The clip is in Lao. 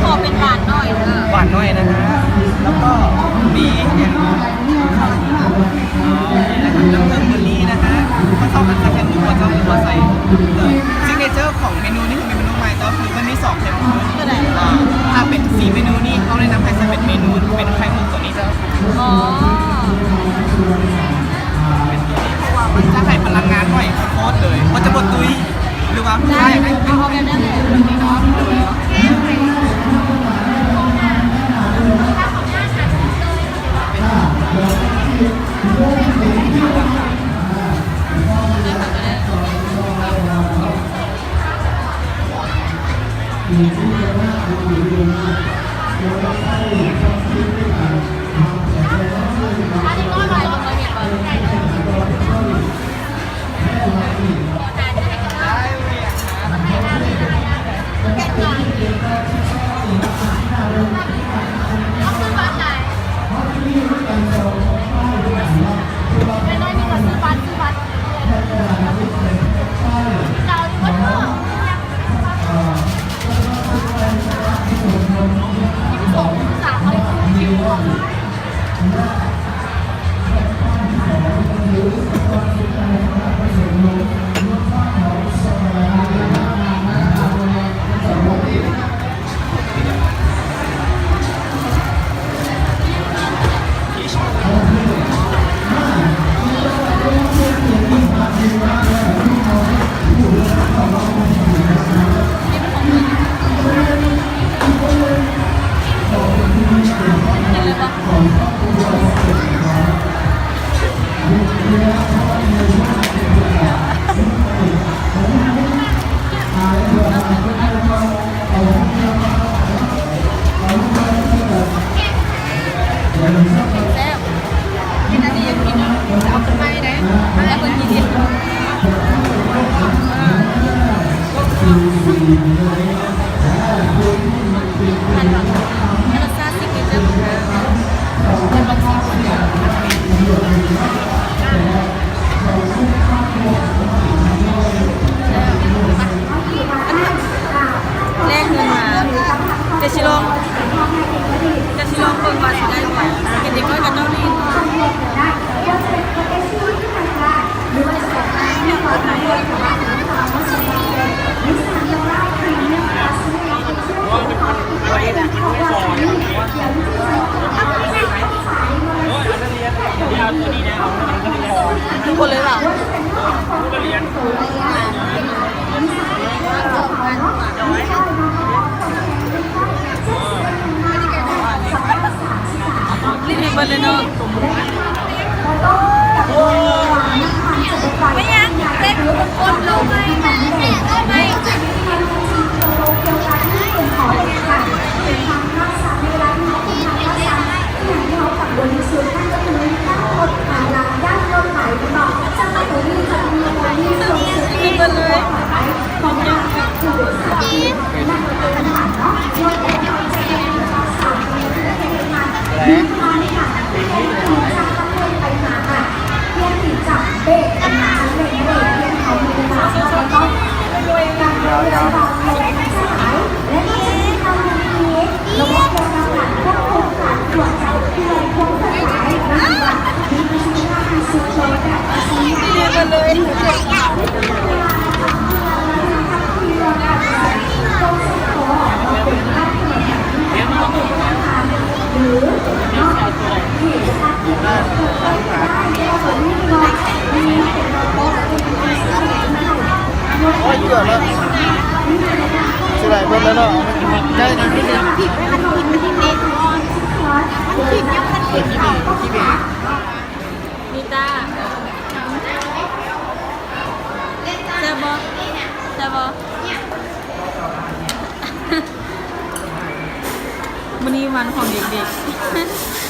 ຂໍເປັນຫວານໜ້ອຍເດີ. ຫວານໜ້ອຍນະຮະ ແລ້ວກໍມີອັນ ເອີ ນີ້ນະ ນ້ຳເຜິ້ງເບີຣີນະຮະ ມັນເຂົ້າກັນກັບແຄບໝູເຈົ້າ ຫຼືວ່າໃສ່ ເອີ ຊິກເນເຈີຂອງເມນູນີ້ຄືເມນູໃໝ່ເຈົ້າ ຄືມັນມີສອງແຄບໝູ. ຕົວໃດ? ອ່າ ຖ້າເປັນສີ່ເມນູນີ້ ເຮົາແນະນຳໃຫ້ໃສ່ເປັນເມນູ ເປັນໄຂ່ມຸກຕົວນີ້ເຈົ້າ. ອໍ ເປັນຕົວນີ້ ເພາະວ່າມັນຈະໃຫ້ພະລັງງານໜ້ອຍໂຄດເລີຍ ມັນຈະບໍ່ຕຸ້ຍ. ຫຼືວ່າຜູ້ຊາຍຢາກໄດ້ ເອົາແບບນັ້ນເລີຍ. ແຊບ ກິນອັນນີ້ຍັງກິນ ເອົາຂຶ້ນມາໃຫ້ໄດ້ ແລ້ວເພິ່ນກິນອີກ. ອັນນີ້ ອັນນີ້ລົດຊາດຊິກເນເຈີຂອງເຮົາ ເພິ່ນລອງຊີມເບິ່ງ. ແລກເງິນມາ ຈະຊິລອງ ຈະຊິລອງເບິ່ງວ່າຊິໄດ້ບໍ່ ເຫັນເດັກນ້ອຍເຂົາເຈົ້າຫຼິ້ນ. ທຸກຄົນເລີຍຫວາ? ຫຼິ້ນໃຫ້ເບິດເລີຍເນາະ. ແມ່ນຫຍັງ ເປັນຄົນລົງໄປ ໄປ ໄປ ເປັນເບິດເລີຍ. ໂອ້ຍ ເກືອບແລ້ວ ຊິໄດ້ເບິດແລ້ວເນາະ ໃກ້ນະ. ນິຕາ ແຊບບໍ່? ແຊບບໍ່? ມື້ນີ້ວັນຂອງເດັກໆ.